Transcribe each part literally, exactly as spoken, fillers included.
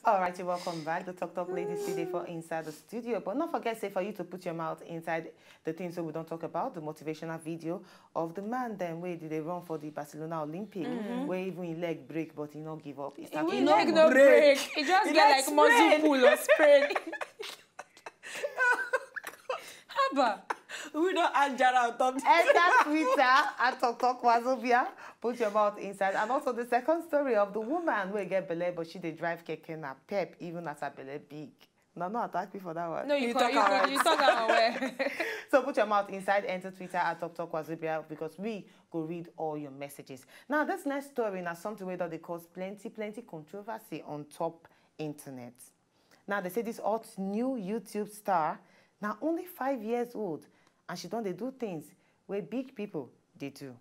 All right, you welcome back. The Talk Talk Lady still dey for inside the studio. But not forget, say for you to put your mouth inside the things that we don't talk about, the motivational video of the man then wey dey run for the Barcelona Olympic, where even his leg break, but he no give up. He start to His leg no break. He just get like muscle pull or sprain. Haba. We don't add Jara on top. Enter Twitter at Talk Talk Wazobia. Put your mouth inside. And also the second story of the woman wey get belle, but she dey drive keke napep even as her belle big. No, no attack me for that one. No, you, You co- talk you, am co- you talk am well. So put your mouth inside, enter Twitter at Talk Talk Wazobia because we go read all your messages. Now, this next story na something wey don dey cause plenty, plenty controversy on top internet. Now, they say this hot new YouTube star na only five years old and she don dey do things wey big people dey do.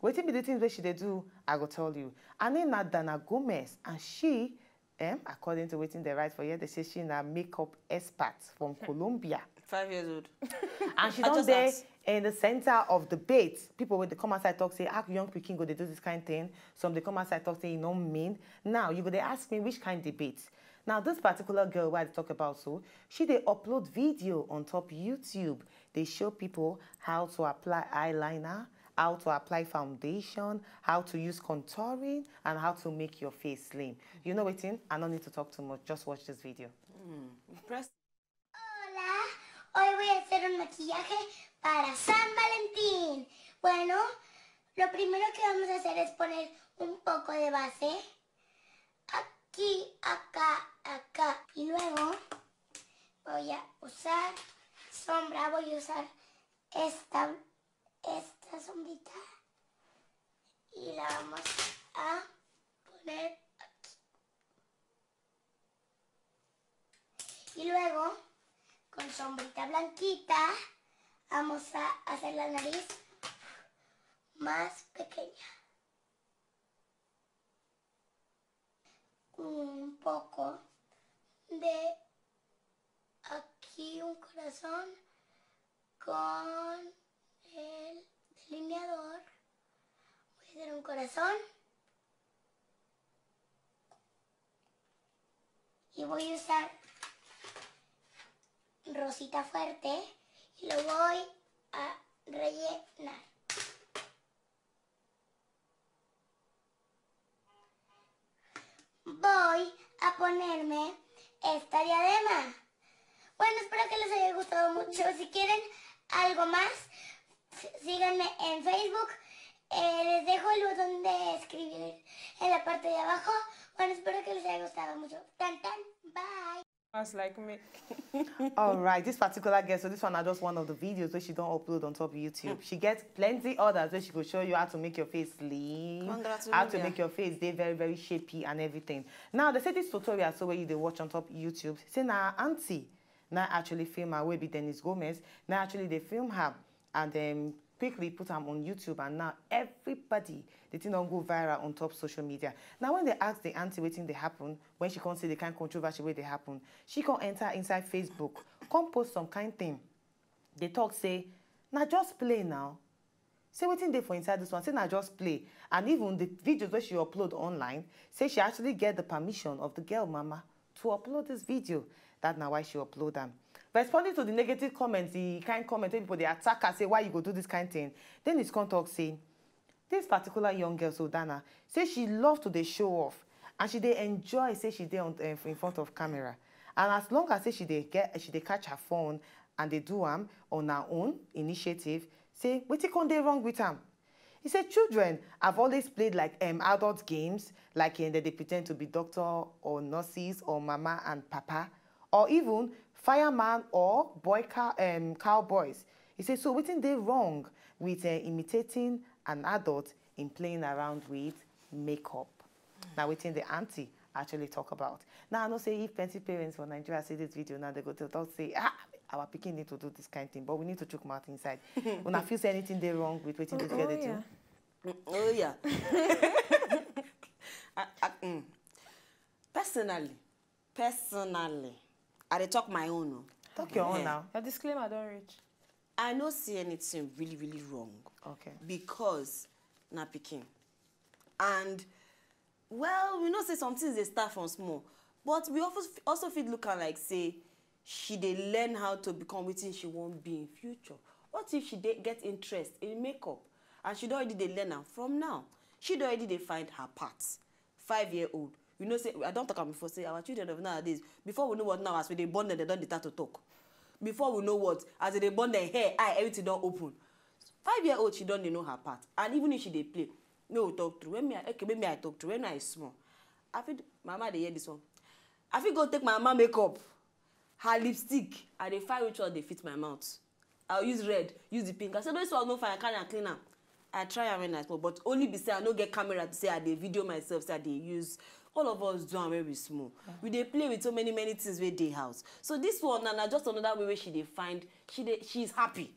Wetin be the things wey she dey do? I go tell you. Her name na Dana Gomez and she, um, according to wetin they write for here, they say she na makeup expert from Colombia. Five years old. And she I don just dey ask. In the center of debate. People wey dey come outside talk say, "How young pikin go dey do this kind thing?" Some dey come outside talk say e no mean. Now you go dey ask me which kind debate. Now this particular girl wey I dey talk about so, she dey upload video on top YouTube. Dey show people how to apply eyeliner, how to apply foundation, how to use contouring, and how to make your face slim. You know wetin? I no need to talk too much. Just watch this video. Impressed. Hola, hoy voy a hacer un maquillaje para San Valentín. Bueno, lo primero que vamos a hacer es poner un poco de base. Aquí, acá, acá. Y luego voy a usar sombra, voy a usar esta, esta sombrita. Y la vamos a poner aquí. Y luego, con sombrita blanquita, vamos a hacer la nariz más pequeña. Un poco de aquí un corazón con el delineador. Voy a hacer un corazón. Y voy a usar rosita fuerte y lo voy a rellenar. Voy a ponerme esta diadema. Bueno, espero que les haya gustado mucho. Si quieren algo más, s- síganme en Facebook. Eh, les dejo el botón de escribir en la parte de abajo. Bueno, espero que les haya gustado mucho. Tan tan, bye. That's like me. All right, this particular girl, so this one na just one of the videos wey she don upload on top YouTube. She get plenty others wey she go show you how to make your face slim, how to Congratulations. Make your face dey very, very shapy and everything. Now, they say this tutorial so wey you dey watch on top YouTube, say na her aunty na actually film her, wey be Dennis Gomez, na actually dey film her and um, quickly put am on YouTube, and now everybody, the thing don go viral on top social media. Now, when they ask the aunty wetin dey happen, when she come see the kind controversy wey dey happen, she come enter inside Facebook, come post some kind thing. They talk say, "Na just play now." Say wetin dey for inside this one, say na just play. And even the videos wey she upload online, say she actually get the permission of the girl mama to upload this video. That na why she upload am. Responding to the negative comments, the kind comment wey people dey attack her, say, "Why you go do this kind thing?" Dennis come talk say, this particular young girl, so Dana, say she love to dey show off and she dey enjoy say she dey on, eh, in front of camera. And as long as say she dey get, she dey catch her phone and dey do am on her own initiative, say wetin come dey wrong with am? He say children have always played like um, adult games, like um, they dey pretend to be doctor or nurses or mama and papa, or even fireman or boy cow, um, cowboys. He say, so wetin dey wrong with uh, imitating an adult in playing around with makeup? Now wetin the auntie actually talk about. Now I know say if plenty parents for Nigeria see this video now, they go to talk say, "Ah, our pikin need to do this kind thing, but we need to chook mouth inside." Una feel say anything dey wrong with wetin this girl dey do? Oh yeah. I, I, mm. Personally, personally, I dey talk my own. Oh. Talk your own Yeah. Now. Your disclaimer don reach. I no see anything really, really wrong. Okay. Because na pikin. And, well, we know say some things dey start from small. But we also, also fit look am like say she dey learn how to become wetin she wan be in future. What if she dey get interest in makeup and she don already dey learn am from now? She don already dey find her path. Five year old. You know say, I don talk am before, say our children of nowadays, before we know what, now as we dey born dem, dem don dey start to talk. Before we know what, as dem dey born dem, hair, eye, everything don open. Five year old, she don dey know her path. And even if she dey play, no talk true. When me, I, okay, maybe I talk true. When I small, I fit, my mama dey hear this one. I fit go take my mama makeup, her lipstick, I dey find which one dey fit my mouth. I'll use red, use the pink. I say, "No, this one no fine, I carry and clean am." I try am when I small, but only be say I no get camera to say I dey video myself, say I dey use. All of us do am when we small. We dey play with so many, many things wey dey house. So this one na, na just another way wey she dey find, she dey, she is happy.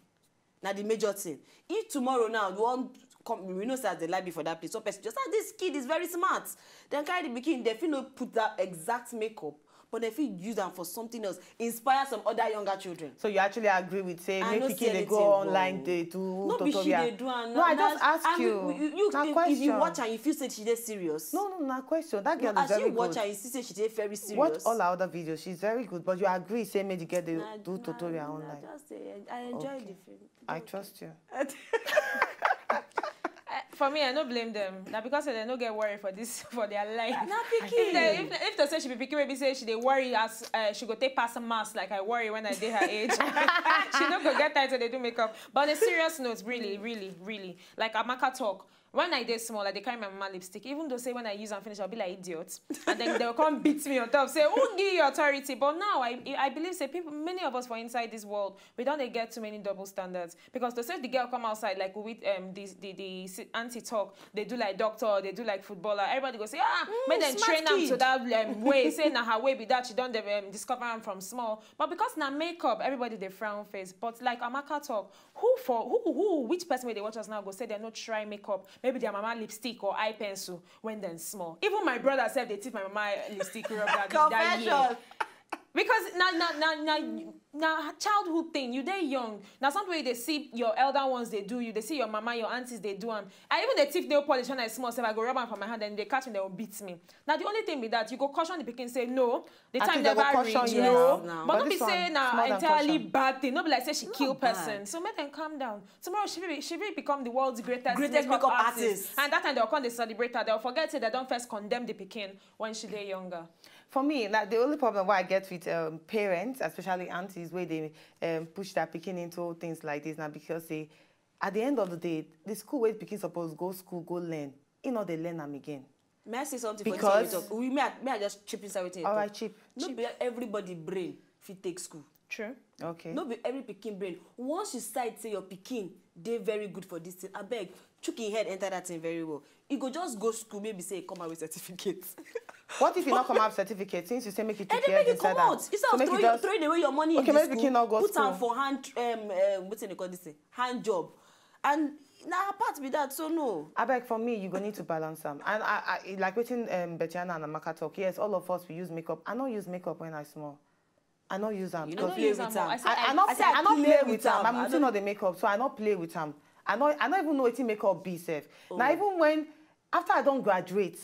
Na the major thing. If tomorrow now, you wan come, we know say as the light be for that place, some person just say, "Ah, this kid is very smart." Then carry the pikin, they fit no put that exact makeup, but they fit use am for something else, inspire some other younger children. So you actually agree with say make pikin dey go online, dey do tutorial? No be she dey do am. No, I just ask you. If you watch am, you feel say she dey serious. No, no, na question. That girl is very good. As you watch am, you see say she dey very serious. Watch all her other videos. She's very good, but you agree say make the girl dey do tutorial online. I enjoy the film. I trust you. For me, I no blame them. Na because they no get worry for this, for their life. Na pikin. If, they, if, if to say she be pikin, maybe say she dey worry as uh, she go take pass a mass like I worry when I dey her age. She no go get time to dey do makeup. But on a serious note, really, really, really, like Amaka talk, when I dey small, I dey carry my mama lipstick. Even though say when I use am finish, I'll be like idiot, and then they'll come beat me on top. Say, "Who give you authority?" But now I, I believe say people, many of us for inside this world, we don dey get too many double standards. Because to say the girl come outside like with um the the, the si- auntie talk, they do like doctor, they do like footballer. Everybody go say, "Ah, make dem train am to that um, way." Say na her way be that. She don dey um, discover am from small. But because na makeup, everybody dey frown face. But like Amaka talk, who for who who which person wey dey watch us now go say dem no try makeup? Maybe their mama lipstick or eye pencil when dem small. Even my brother sef dey thief my mama lipstick rub that, that year. Because na na na na na childhood thing. You dey young. Na something wey you dey see your elder ones dey do. You dey see your mama, your aunties dey do am. I even dey thief nail polish when I small sef. I go rub am for my hand and they catch me, they will beat me. Na the only thing be that you go caution the pikin say no, the time never reach. No, but no be say na entirely bad thing. No be like say she kill person. So make them calm down. Tomorrow she will she will become the world's greatest, greatest makeup artist. And that time they'll come dey celebrate her. They'll forget say they don first condemn the pikin when she dey younger. For me, na the only problem wey I get with um, parents, especially aunties, wey dey um, push their pikin into things like this, na because say at the end of the day, the school wey pikin suppose go school go learn, e no dey learn am again. May I say something? Because for you talk? We may I, may I just chip inside wetin you talk? All right, chip. No be everybody brain fit take school. True. Okay. No be every pikin brain. Once you sight say your pikin dey very good for this thing, abeg, chook him head enter that thing very well. E go just go school, maybe say e come out with certificate. What if you not come out certificate since you say make you take care of inside am? Instead of throwing away your money in the school, put am for hand, um, um, wetin they call this thing? Hand job. And na her part be that, so no. Abeg, for me, you go need to balance am. And I, I like wetin um, Betiana and Amaka talk. Yes, all of us we use makeup. I no use makeup when I small. I no use am. You no play with am. I, I no, I no play with am. I'm still not the makeup, so I no play with am. I no, I no even know wetin makeup be sef. Na even when after I don graduate,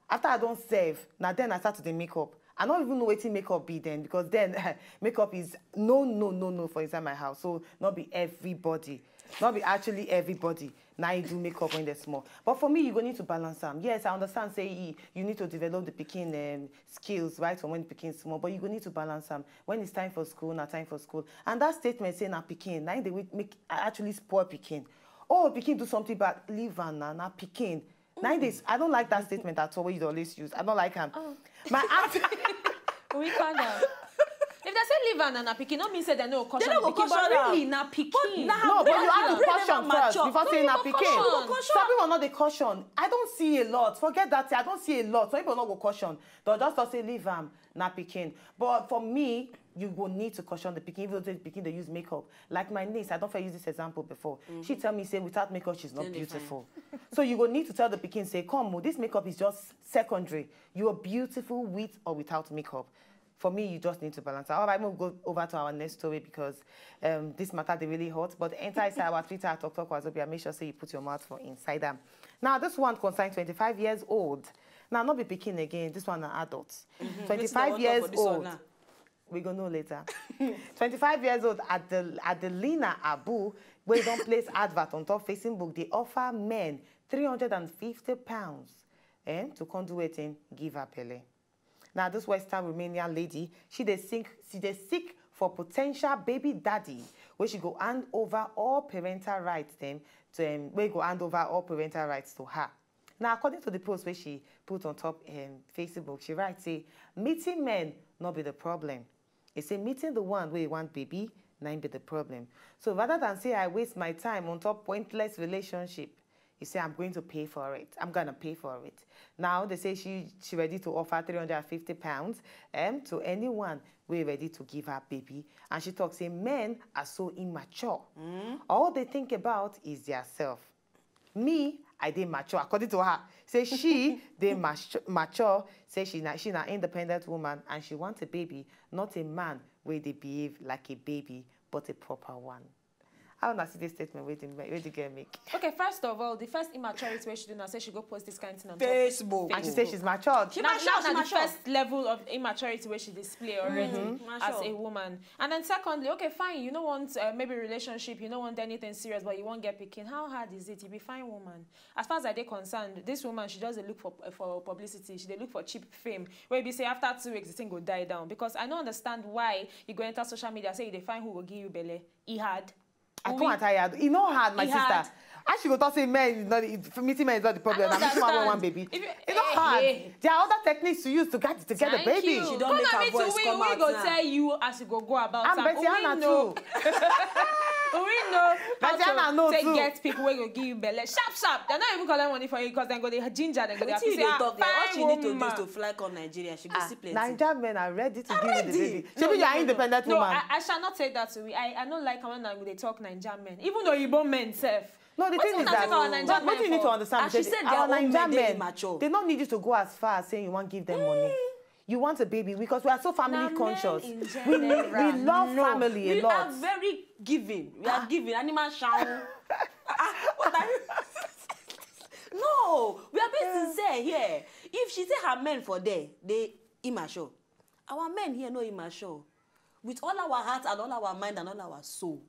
after I don serve, na then I start to dey makeup. I no even know wetin makeup be then, because then makeup is no, no, no, no for inside my house. So no be everybody, no be actually everybody na e do makeup when they small. But for me, you go need to balance am. Yes, I understand say e, you need to develop the pikin um, skills right from when the pikin small, but you go need to balance am. When it's time for school, na time for school. And that statement say na pikin, na e dey make actually spoil pikin. Oh, pikin do something bad, leave am na, na pikin. Na e dey, I don't like that statement at all wey you dey always use. I don't like am. My aunt. We calm down. If they say leave am na, na pikin, no mean say they no caution the pikin, but really na pikin. No, but you have to caution first before saying na pikin. Some people no dey caution. I don't see a lot. Forget that thing. I don't see a lot. Some people no go caution. They'll just talk say leave am, na pikin. But for me, you go need to caution the pikin, even though the pikin dey use makeup. Like my niece, I don fit use this example before. She tell me say without makeup, she's not beautiful. So you go need to tell the pikin say, "Come o, this makeup is just secondary. You are beautiful with or without makeup." For me, you just need to balance. All right, we'll go over to our next story because um, this matter dey really hot. But enter inside our Twitter at Talk Talk Wazobia. Make sure say you put your mouth for inside am. Now, this one concerns twenty-five years old Now, not be picking again. This one an adult. Mm-hmm. Twenty-five years old. We go know later. Twenty-five years old, Adel Adelina Abu, wey don place advert on top Facebook, dey offer men three hundred and fifty pounds, eh, to come do wetin, give her belle. Now, this Western Romania lady, she dey seek, she dey seek for potential baby daddy, wey she go hand over all parental rights dem to, um, wey go hand over all parental rights to her. Now, according to the post wey she put on top, um, Facebook, she write say, "Meeting men no be the problem." He say, "Meeting the one wey want baby, na im be the problem. So rather than say I waste my time on top pointless relationship," he say, "I'm going to pay for it. I'm gonna pay for it." Now they say she she ready to offer three hundred and fifty pounds, um, to anyone wey ready to give her baby. And she talk say men are so immature. All they think about is their self. Me, I dey mature, according to her. Say she dey mature, mature. Say she na, she na independent woman and she want a baby, not a man wey dey behave like a baby, but a proper one. How una see this statement wey the, wey the girl make? Okay, first of all, the first immaturity wey she do na say she go post this kind thing on top Facebook. And she say she's matured. She na, mature, na, she na the mature. First level of immaturity wey she display already as a woman. And then secondly, okay, fine, you no want, uh, maybe relationship, you no want anything serious, but you wan get pikin. How hard is it? You be fine woman. As far as I dey concerned, this woman, she just dey look for, for publicity. She dey look for cheap fame. Wey be say after two weeks, the thing go die down. Because I no understand why you go enter social media, say you dey find who go give you belle. E hard. I come and tell you, e no hard, my sister. How she go talk say men is not, meeting men is not the problem? Na meeting one wey want baby. E no hard. There are other techniques to use to get, to get the baby. She don make her voice come out now. Come and meet we, we go tell you as you go go about am. And Betty Anna too. We know how to take get people wey go give you belle sharp sharp. Dem no even collect money for you because dem go dey ginger, dem go dey happy say, "Ah, fine woman." All she need to do is to fly come Nigeria. She go see plenty. Naija men are ready to give you the baby. Shebi you are independent woman. No, I, I shall not take that to me. I, I no like when una dey talk Naija men. Even Oyibo men sef. No, the thing is that what, what you need to understand is that our Naija men, they don't need you to go as far as saying you want give them money. You want a baby because we are so family conscious. We, we love family a lot. We are very giving. We are giving. Animal shower. Ah, what are you? No, we are being sincere here. If she say her men for there, they immature. Our men here no immature. With all our heart and all our mind and all our soul,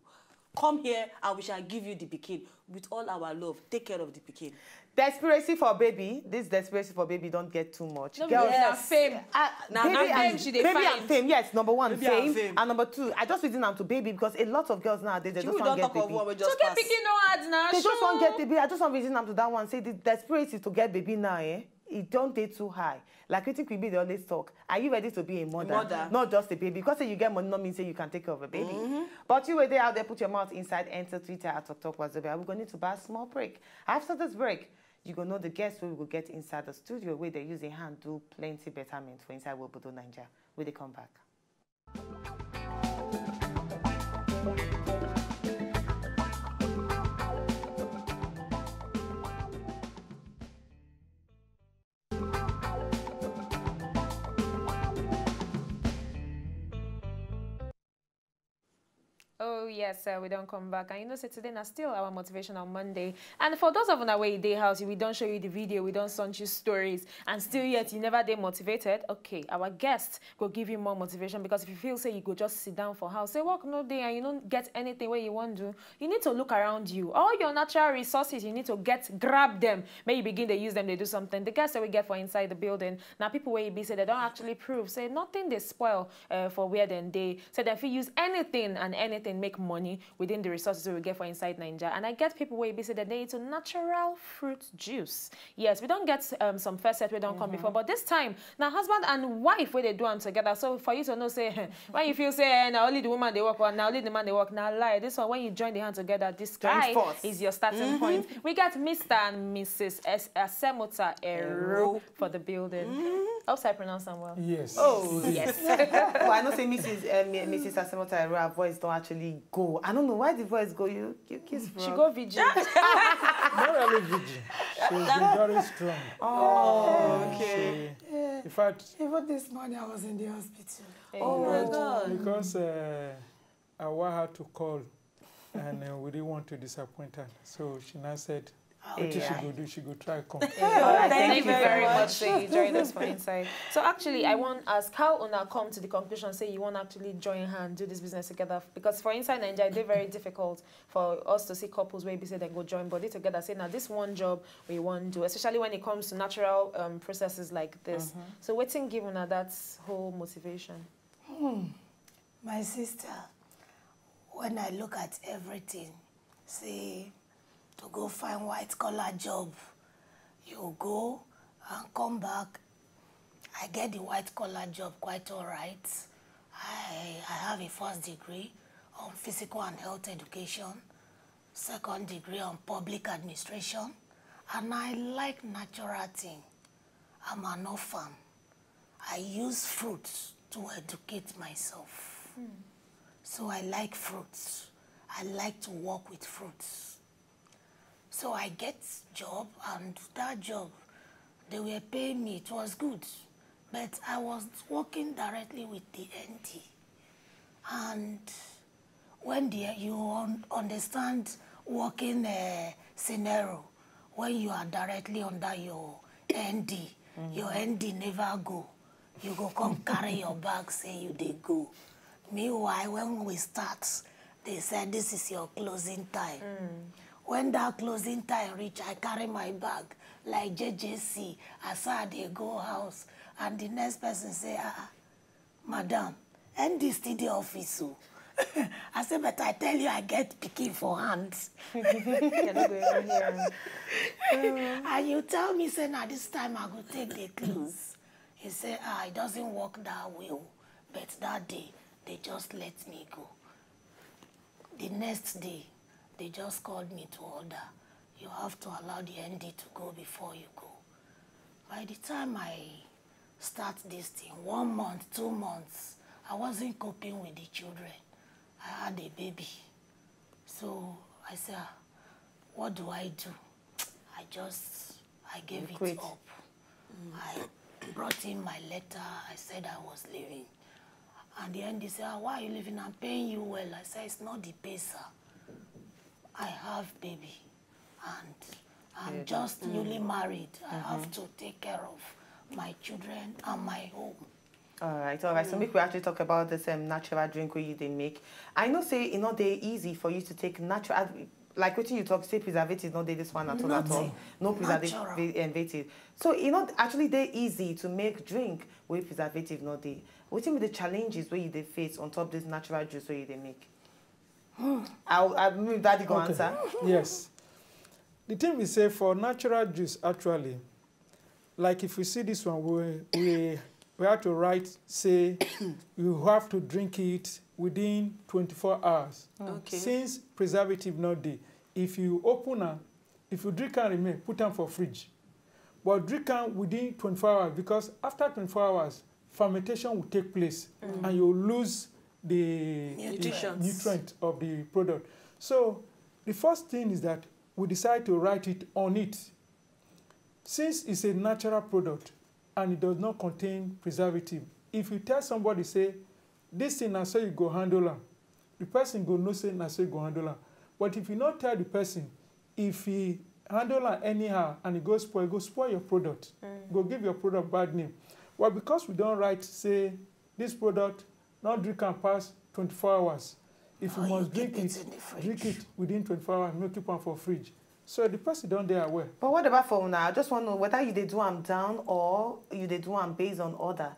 come here and we shall give you the pikin. With all our love, take care of the pikin. Desperation for baby. This desperation for baby don't get too much. No, girls, yes. Fame. Uh, na baby, na fame she dey find. Baby and fame, yes, number one, baby fame. And fame. And number two, I just reason am to baby because a lot of girls nowadays, they just want get baby. To get pikin no hard now. They just want get baby. I just want reason am to that one. Say the desperation to get baby now, eh? It don't dey too high. Like wetin Queen Bee dey always talk, are you ready to be a mother? Mother. Not just a baby. Because say you get money, no mean say you can take care of a baby. Mm-hmm. But you wey dey out there, put your mouth inside, enter Twitter at Talk Talk Wazobia. We go need to buy a small break. After this break, you go know the guests wey we go get inside the studio wey dey use im hand do plenty betterment for inside Obodo Naija. We dey come back. Oh yes, uh, we don come back, and you know say today na still our motivational Monday. And for those of una wey dey house, we don show you the video, we don send you stories, and still yet you never dey motivated. Okay, our guest go give you more motivation, because if you feel say you go just sit down for house, say work no dey, and you no get anything wey you wan do, you need to look around you. All your natural resources, you need to get, grab them. May you begin to use them to do something. The guests that we get for inside the building, now people wey be say they don't actually prove say nothing they spoil, uh, for where then they say they fit use anything and anything make money within the resources we get for inside Nigeria. And I get people wey be say that they into natural fruit juice. Yes, we don't get, um, some first set we don't come before, but this time now husband and wife wey they do am together. So for you to know say when you feel say, eh, now only the woman they work, or now only the man they work, now lie. This one, when you join the hand together, this guy is your starting point. We got Mister and Missus S Asemota Ero for the building. Hope I pronounce them well. Yes. Oh yes. Well, I know say Missus Uh, Mi- Missus Asemota Ero, her voice don't actually go. I don't know why the voice go. You you kiss, bro. She go V G. Not really V G. She's been very strong. Oh, okay. She, in fact, even this morning I was in the hospital. Oh my God. Because, uh, I want her to call, and, uh, we didn't want to disappoint her. So she now said, Wetin she go do? She go try come. All right, Thank thank you you very very much. much. So you joined us for Insight. So actually, I want to ask how una come to the conclusion say you want actually join hand do this business together, because for inside Nigeria, it's very difficult for us to see couples where we say they go join body together, say now this one job we want to do, especially when it comes to natural um, processes like this. So wetin give una that whole motivation? My sister, when I look at everything, say to go find white collar job, you go and come back. I get the white collar job quite all right. I, I have a first degree on physical and health education, second degree on public administration, and I like natural thing. I'm an orphan. I use fruits to educate myself. So I like fruits. I like to work with fruits. So I get job, and that job, they were paying me. It was good. But I was working directly with the N D. And when the, you un- understand working uh, scenario, when you are directly under your N D, your N D never go. You go come carry your bag, say you dey go. Meanwhile, when we start, they said this is your closing time. When that closing time reach, I carry my bag like J J C. I say I dey go house, and the next person say, ah, ah, madam, N D still dey office o. I say, but I tell you, I get pikin for hand. They no go even hear am. And you tell me say na this time I go take the clothes. He say, ah, it doesn't work that way o. But that day, they just let me go. The next day, they just called me to order. You have to allow the N D to go before you go. By the time I start this thing, one month, two months, I wasn't coping with the children. I had a baby. So I said, ah, what do I do? I just, I gave You it quit. Up. I brought in my letter. I said I was leaving. And the N D said, ah, why are you leaving? I'm paying you well. I said, it's not the pay, sir. I have baby. And I'm Yeah, just newly married. I have to take care of my children and my home. All right, all right. So make we actually talk about this um, natural drink wey you dey make. I know say e no dey easy for you to take natural, like wetin you talk say preservative no dey this one at all at all. Nothing. No Natural. preservative. So e no actually dey easy to make drink wey preservative no dey. Wetin be the challenges wey you dey face on top this natural juice wey you dey make? I, I mean, daddy go Okay. Answer. Yes. The thing we say for natural juice, actually, like if we see this one, we we we have to write say you have to drink it within twenty-four hours. Okay. Since preservative not dey, if you open am, if you drink am remain, put am for fridge. But drink am within twenty-four hours, because after twenty-four hours, fermentation will take place and you lose the Nutrition. nutrient of the product. So the first thing is that we decide to write it on it. Since it's a natural product and it does not contain preservative, if you tell somebody say, this thing na so you go handle am, the person go know say na so you go handle am. But if you no tell the person, if he handle am anyhow and e go spoil, e go spoil your product, go give your product bad name. Well, because we don write say this product no drink am pass twenty-four hours. If you Or you must drink keep it it, in the fridge. Drink it within twenty-four hours, no keep am for fridge. So the person don dey aware. But what about for una? I just want to know whether you dey do am down or you dey do am based on order,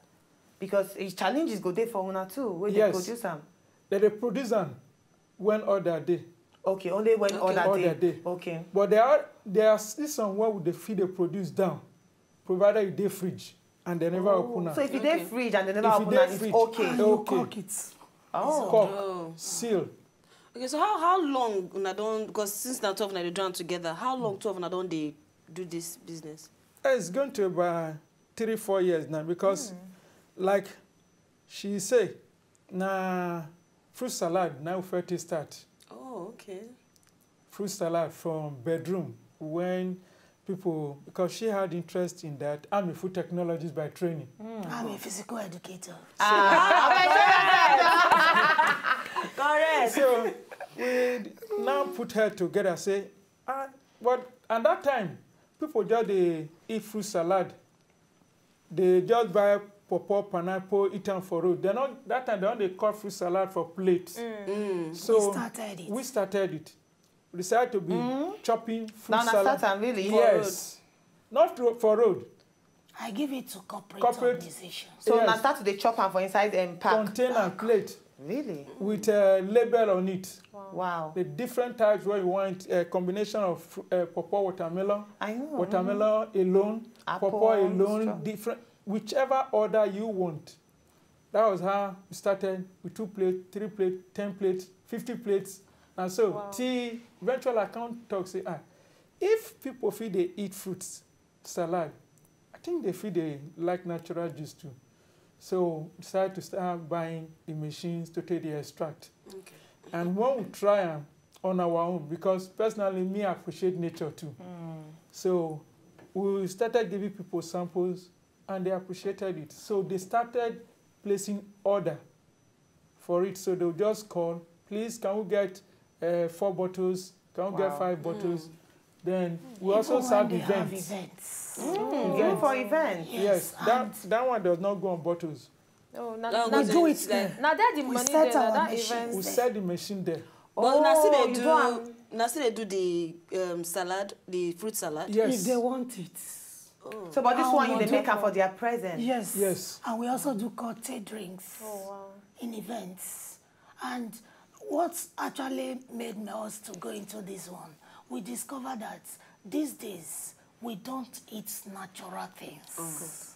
because e challenges go dey for una too wey dey Yes. Produce am. Dem dey produce am when order dey. Okay, only when Okay. Order Order dey. Dey. Okay. But there are there are still some wey we dey fit dey produce down, provided e dey fridge and dem never open am. So if you dey Okay. fridge and they never If you open dey am, it's fridge, okay. And you Okay. Cook it. Oh. Cork, Oh. seal. Okay, so how how long una don, because since na two of una dey do am together, how long two of una don dey do this business? It's going to about three four years now because, like she say, na fruit salad na we first take start. Oh, okay. Fruit salad from bedroom when people, because she had interest in that. I'm a food technologist by training. I'm a physical educator. Correct. So we now put her together, say, ah, but And that time, people just dey eat fruit salad. They just buy pawpaw, pineapple, eat am for road. They not, that time, they only cut fruit salad for plate. So We started it. We started it. We decided to be chopping fruit Now, na salad. Satan, really? Yes. Not ro- for road. I give it to corporate, Corporate. Organization. So Yes. Una start to dey chop am for inside um, pack. Container, plate Really? with a label on it. Wow. The different types where you want a combination of fr- uh, pawpaw, watermelon, I know. Watermelon alone, Apple, pawpaw alone, straw- different, whichever order you want. That was how we started with two plate, three plate, ten plates, fifty plates, and so Wow. till eventually I come talk say, ah, if people feel they eat fruits salad, I think they feel they like natural juice too. So we decided to start buying the machines to take the extract. Okay. And when we try am on our own, because personally me I appreciate nature too. So we started giving people samples and they appreciated it. So they started placing order for it. So they'll just call, please, can we get uh, four bottles? Can we get Wow. Five bottles? Then we Even also when serve they have events. Events. Mm, even for events. Yes, that, And that one does not go on bottles. Oh, na, That na, was We do it. it there. Na there the We money set dey, na our that machines event. We there. sell the machine there. But una still Oh, dey you do do am. una still dey do the um, salad, the fruit salad. Yes. If they want it. So, but this How one you dey much? Make am for their present. Yes. Yes. And we also do cocktail drinks Oh, wow. In events. And what actually made me us to go into this one, we discovered that these days we don't eat natural things.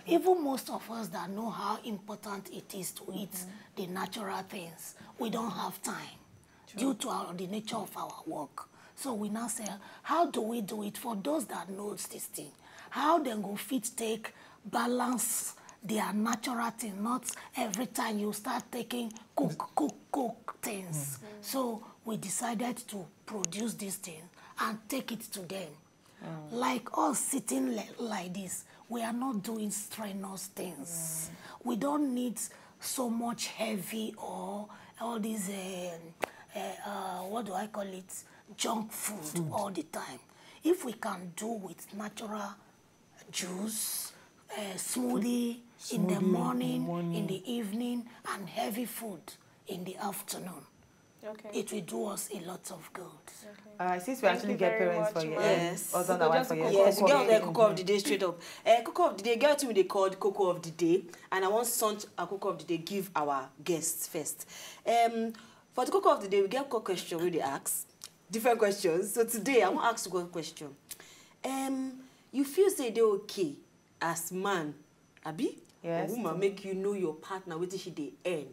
Even most of us that know how important it is to eat the natural things, we don't have time due to our, the nature of our work. So we now say, how do we do it for those that knows this thing? How dem go fit take balance their natural thing, not every time you start taking cook, cook, cook things. So we decided to produce this thing and take it to them. Like us sitting li- like this, we are not doing strenuous things. We don't need so much heavy or all these, um, uh, uh, what do I call it, junk food all the time. If we can do with natural juice, uh, smoothie in the Smoothie in the morning, in morning. the evening, and heavy food in the afternoon, Okay. It will do us a lot of good. Uh, since we Thank actually you get very parents much, for you, ma. Yes. husband So and wife just for a you. cook- Yes, Cook get up. the cook of the day straight up. Uh, cook of the day, get wetin we dey call the cook of the day, and I wan launch a cook of the day give our guests first. Um, for the cook of the day, we get cook question wey dey ask different questions. So today, I wan ask you one question. Um, you feel say e dey okay as man, abi? Yes. Or woman make you know your partner wetin she dey earn.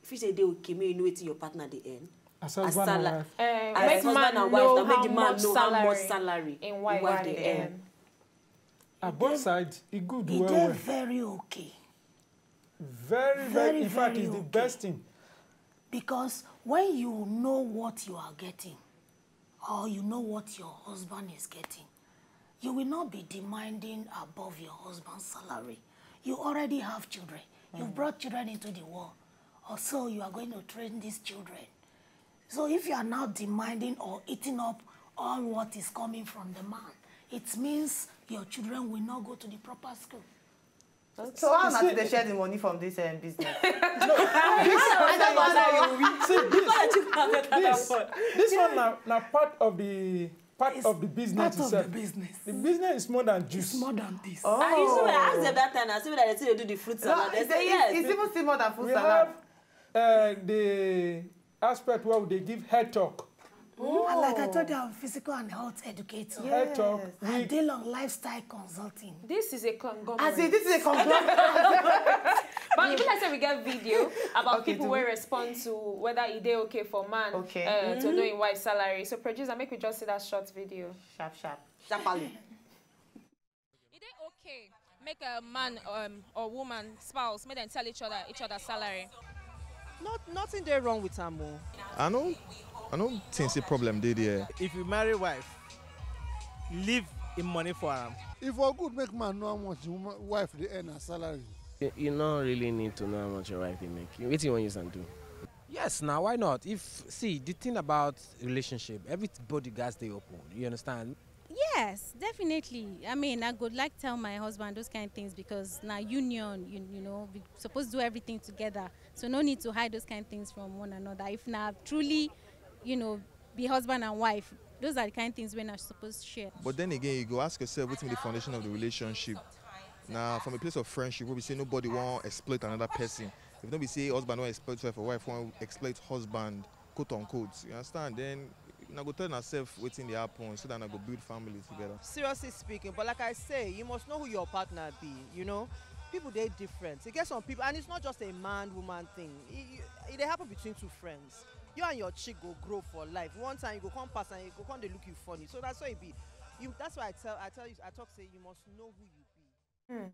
If you say e dey okay, make you know wetin your partner dey earn. As As husband and sala- wife. Eh, As make husband man and know wife, na make how the man much know how much salary salary in the wife wife dey dey earn. earn. At both sides, e good E well dey well. Very okay. Very, very, Very, in fact, very it's the okay. Best thing. Because when you know what you are getting, or you know what your husband is getting, you will not be demanding above your husband's salary. You already have children. You've brought children into the world. Also, you are going to train these children. So if you are now demanding or eating up all what is coming from the man, it means your children will not go to the proper school. So how You una see- to dey share the money from this um, business? See, this, this, this one na, na part of the part It's of the business Part of the itself. Business. The business is more than juice. It's more than this. Oh. And you see when I ask them that time, I say that they say they do the fruit No, salad. They it's, say it's, yes. It's even still more than food We salad. have uh, the aspect where they give head talk. And like I told you, I'm a physical and health educator. Head talk. Yes. I We, deal on lifestyle consulting. This is a conglomerate. I see, this is a conglomerate. But e be like say we get video about Okay, people do wey we? Respond to whether e dey okay for man Okay. Uh, to know im wife salary. So producer, make we just see that short video. Sharp, sharp. Sharply. E dey okay make a man um, or woman spouse make dem tell each other each other salary. Not, nothing dey wrong with am o. I no, I no think say problem dey there. If you marry wife, leave im money for am. E for good make man know how much im woman wife dey earn as salary. You, you no really need to know how much your wife dey make. You- Wetin you wan use am do? Yes, now why not? If see the thing about relationship, everybody gats dey open. You understand? Yes, definitely. I mean, I could like tell my husband those kind of things because now union, you, you know, we supposed to do everything together. So no need to hide those kind of things from one another. If now truly, you know, be husband and wife, those are the kind of things we're not supposed to share. But then again, you go ask yourself wetin be the foundation of the relationship. Now, from a place of friendship, we be say nobody want exploit another person. If nobody say husband want exploit wife, or wife want exploit husband, quote unquote, you understand? Then I go tell myself wetin dey happen so that I go build family together. Seriously speaking, but like I say, you must know who your partner be, you know? People, they different. You get some people, and it's not just a man-woman thing. It, it, it happen between two friends. You and your chick go grow for life. One time you go come pass and you go come they look you funny. So that's why it be. You, that's why I tell I tell you I talk say you must know who you be.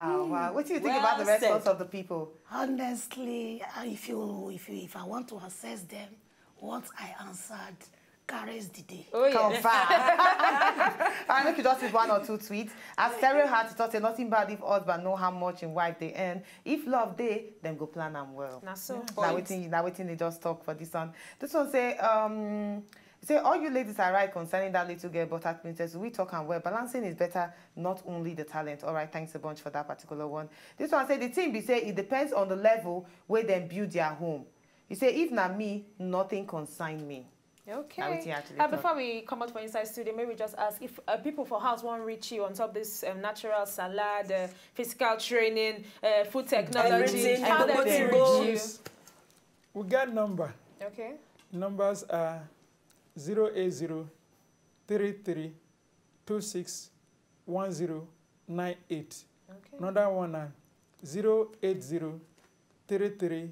Ah, wow. What do you think about the response of the people? Honestly, uh, if you if you if I want to assess them, what I answered carries the day. Oh, yeah. Confirm. I make you just read one or two tweets. As Stereo Heart talk say nothing bad if husband know how much in wife they earn. If love dey, then go plan am well. Na so. Now waiting, now waiting they just talk for this one. This one say, um, say all you ladies are right concerning that little girl, but at Princess we talk and well. Balancing is better, not only the talent. All right, thanks a bunch for that particular one. This one say the thing be say it depends on the level where them build their home. You say if na me, nothing concern me. Okay. Na wetin you actually Uh, talk. Before we come out for inside studio, may we just ask if uh, people for house want reach you on top this um, natural salad, uh, physical training, uh, food technology, Everything. how they Everything can goes. Reach We get number. you? Okay. Numbers are zero eight zero three three two six one zero nine eight. Okay. Another one na zero eight zero three three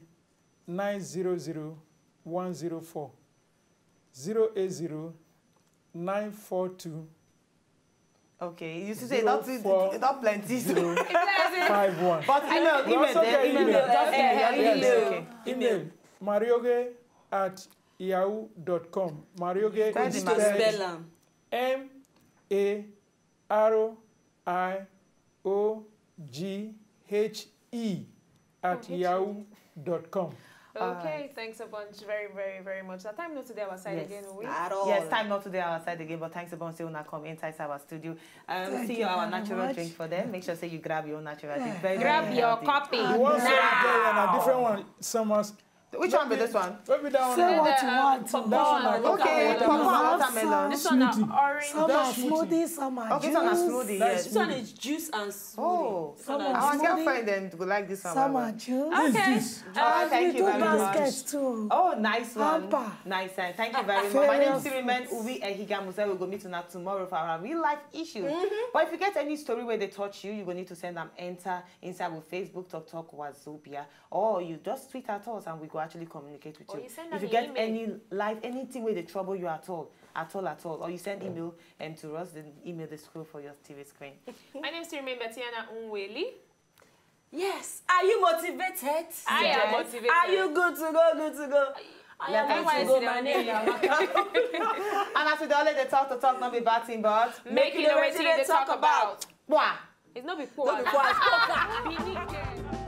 nine zero zero one zero four. zero eight zero nine four two. Okay, you see say not too, not plenty. So. Five one. But email, We email, also there, get email, email. just email. Yeah, Yes, email. Okay. Email marioge at yahoo dot com. Marioge Spell is the Just to marioge. spelled spell am. M A R I O G H E at yahoo dot com. Okay, thanks a bunch, very, very, very much. The time not today our side Yes. again, we. At all. Yes, time not today our side again, but thanks a bunch say una come inside our studio. Um, Thank see you you our very natural much. Drink for them. Make sure say you grab your own natural drink. Very, Grab very your healthy. copy. The one say Now. na different one. Some must. Which one be this one? Maybe that one. Say na- what The, you uh, want to. pawpaw and Okay, watermelon. Pawpaw and Love watermelon. This one na fruit. orange. Some are smoothies, some are Okay, some are juice. Smoothie. This Yes. One is juice and smoothie. Oh, Some are our smoothie. girlfriend dem go like this one. Some Well, are well. juice. Okay. Ah, thank With you two very much. Baskets too. Oh, nice one. Hamper. Nice one. Thank you very much. My name is Various Sirimen fruits. Ubi Ehiga Musa. We'll go meet you now tomorrow for our real life issues. But if you get any story where they touch you, you go need to send them enter inside with Facebook Talk Talk Wazobia, or you just tweet at us and we go actually communicate with Or you. you send If them you an get email. Any live, anything where they trouble you at all, at all, at all, or you send email um, to us, then email the school for your T V screen. My name is Sirimen Betiana Unweli. Yes. Are you motivated? I am Yes. motivated. Are you good to go? Good to go. I am Let good us to go. go. My name is Amaka. And as we dey always dey talk to talk, not be bad thing, but Make you know wetin they talk about. Wah! It's not before. No be for us. Bini girl.